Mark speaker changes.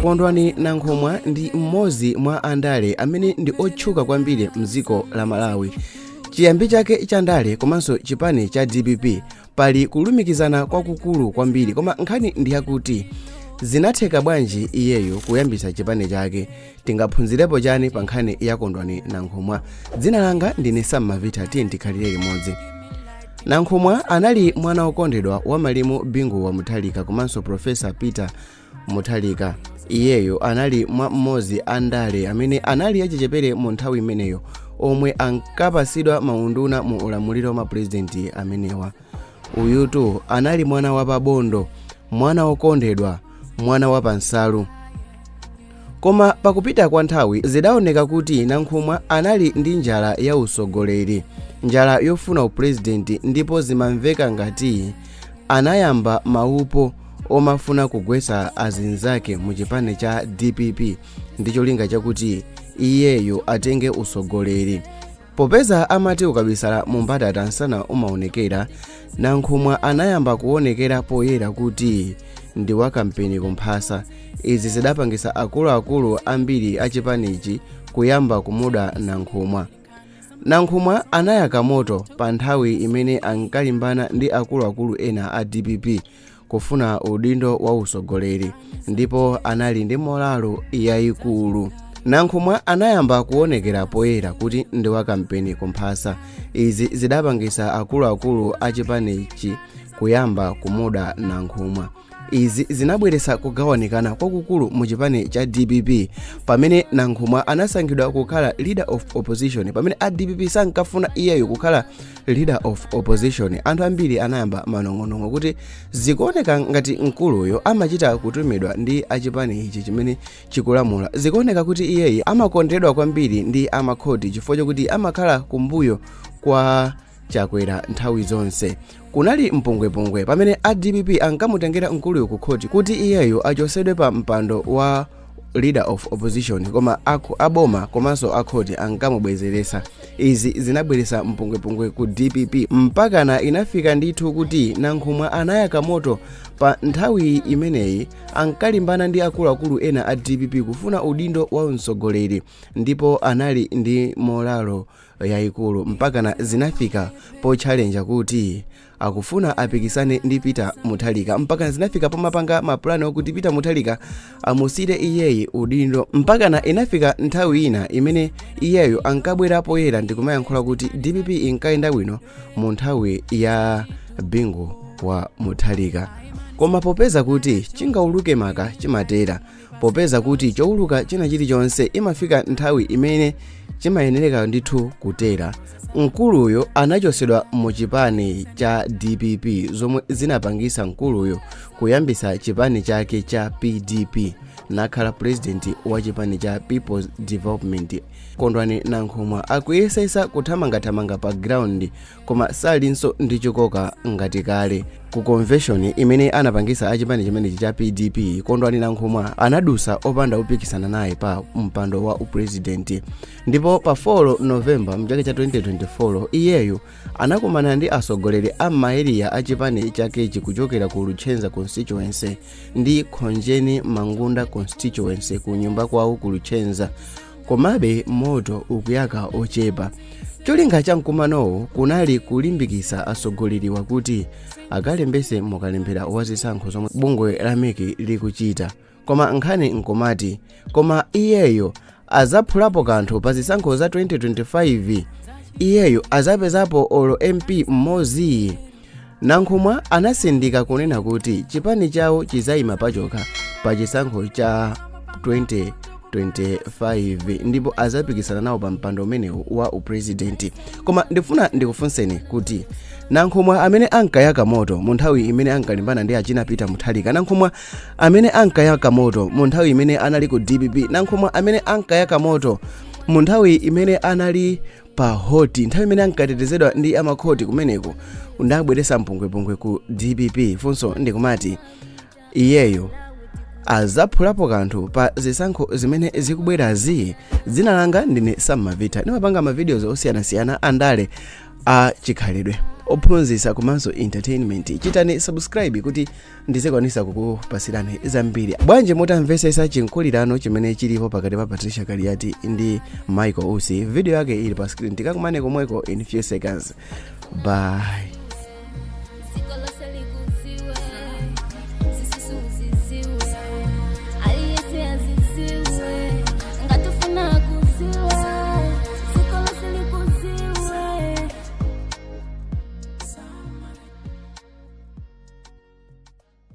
Speaker 1: Kondwani Nankhumwa ndi mmodzi mwa andale amene ndi otchuka kwambiri mdziko la Malawi. Chiyambi chake cha ndale komanso chipani cha DPP pali kulumikizana kwakukulu kwambiri, koma nkhani ndi yakuti zinatheka bwanji iyeyo kuyambisa chipani chake? Tingaphunzirepo chani pa nkhani ya Kondwani Nankhumwa? Dzina langa ndine Sam Mavita, tiye tikhalire limodzi. Nankhumwa anali mwana wokondedwa wa malemu Bingu wa Mutharika komanso Professor Peter Mutharika. Iyeyo anali mwa mmodzi andale amene anali achichepere mu nthawi imeneyo omwe ankapasidwa maunduna mu ulamuliro wa mapurezidenti amenewa. Uyutu anali mwana wa pabondo, mwana wokondedwa, mwana wa pansalu. Koma pakupita kwa nthawi zidaoneka kuti Nankhumwa anali ndi njala ya usogoleri, njala yofuna upurezidenti, ndipo zimamveka ngati anayamba maupo omafuna kugwetsa azinzake mu chipani cha DPP ndi cholinga chakuti iyeyo atenge usogoleri. Popeza amati ukabisala mu mbatata msana umaonekera, Nankhumwa anayamba kuonekera poyera kuti ndi wa kampeni kumphasa. Izi zidapangisa akuluakulu ambiri a chipanichi kuyamba kumuda Nankhumwa. Nankhumwa anayaka moto pa nthawi imene ankalimbana ndi akuluakulu ena a DPP kufuna udindo wa usogoleri, ndipo anali ndi moralo yayikulu. Nankhumwa anayamba kuonekera poyera kuti ndi wa kampeni kumphasa. Izi zidapangisa akuluakulu a chipanichi kuyamba kumuda Nankhumwa. Izi zinabweretsa kugawanikana kwakukulu mu chipani cha DPP pamene Nankhumwa anasankhidwa kukhala leader of opposition, pamene a DPP sankafuna iyeyo kukhala leader of opposition. Anthu ambiri anayamba manong'onong'o kuti zikuoneka ngati mkuluyo amachita kutumidwa ndi achipani ichi chimene chikulamula. Zikuoneka kuti iyeyi amakondedwa kwambiri ndi amakhoti chifukwa chokuti amakhala kumbuyo kwa Chakwera nthawi zonse. Kunali mpungwepungwe pamene a DPP ankamutengera mkuluyo ku khoti kuti iyeyo achosedwe pa mpando wa leader of opposition, koma aboma komanso akhoti ankamubwezeresa. Izi zinabweretsa mpungwepungwe ku DPP mpakana inafika ndithu kuti Nankhumwa anayaka moto. Pa nthawi imeneyi ankalimbana ndi akuluakulu ena a DPP kufuna udindo wa mtsogoleri, ndipo anali ndi moralo yayikulu mpakana zinafika potchalenja kuti akufuna apikisane ndi Peter Mutharika, mpakana zinafika pomapanga mapulani okuti Peter Mutharika amusire iyeyi udindo, mpakana inafika nthawi ina imene iyeyo ankabwera poyera ndikumayankhula kuti DPP inkayenda bwino mu nthawi ya Bingu wa Mutharika. Koma popeza kuti chingauluke maka chimatera, popeza kuti chouluka china chilichonse imafika nthawi imene chimayenereka ndithu kutera, mkuluyo anachosedwa mu chipani cha DPP, zomwe zinapangisa mkuluyo kuyambisa chipani chake cha PDP nakhala president wa chipani cha People's Development. Kondwani Nankhumwa akuyesesa kuthamangathamanga pa ground, koma salinso ndi chikoka ngati kale. Ku convention imene anapangisa achipani chimenechi cha PDP, Kondwani Nankhumwa anadusa opanda kupikisana naye pa mpando wa upresident. Ndipo pa 4 November mchaka cha 2024 iyeyo anakumana ndi atsogoleri a maeriya a chipani chakechi kuchokera ku Luchenza constituency ndi Khonjeni Mangunda constituency ku nyumba kwawo ku Luchenza. Komabe moto ukuyaka ochepa. Cholinga cha mkumanowo kunali kulimbikitsa atsogoleriwa kuti akalembese mukalembera wa zisankho zomwe bungwe la MEC likuchita. Koma nkhani nkumati, koma iyeyo azaphulapo kanthu pa zisankho za 2025? Iyeyo azapezapo olo MP mmodzi? Nankhumwa anasindika kunena kuti chipani chawo chizayima pachokha pa chisankho cha 2025 ndipo azapikisana nawo pa mpando umenewu wa upresidenti. Koma ndifuna ndikufunseni kuti Nankhumwa amene ankayaka moto mu nthawi imene ankalimbana ndi achina Peter Mutharika, Nankhumwa amene ankayaka moto mu nthawi imene anali ku DPP, Nankhumwa amene ankayaka moto mu nthawi imene anali pa hoti, nthawi imene ankatetezedwa ndi amakhoti kumeneko ndabweresa mpungwepungwe ku DPP, funso ndikumati iyeyo azaphulapo kanthu pa zisankho zimene zikubwerazi? Dzina langa ndine Sam Mavita, ndimapanga mavideos osiyanasiyana andale a chikhalidwe. Ophunzitsa komanso entertainment. Chitani subscribe kuti ndizikwanisa kukupasirani zambiri. Bwanji mutamvesesa chinkulirano chimene chilipo pakati pa Patricia Kaliati ndi Michael Usi? Video yake ili pa screen. Tikakumane komweko in few seconds. Bye.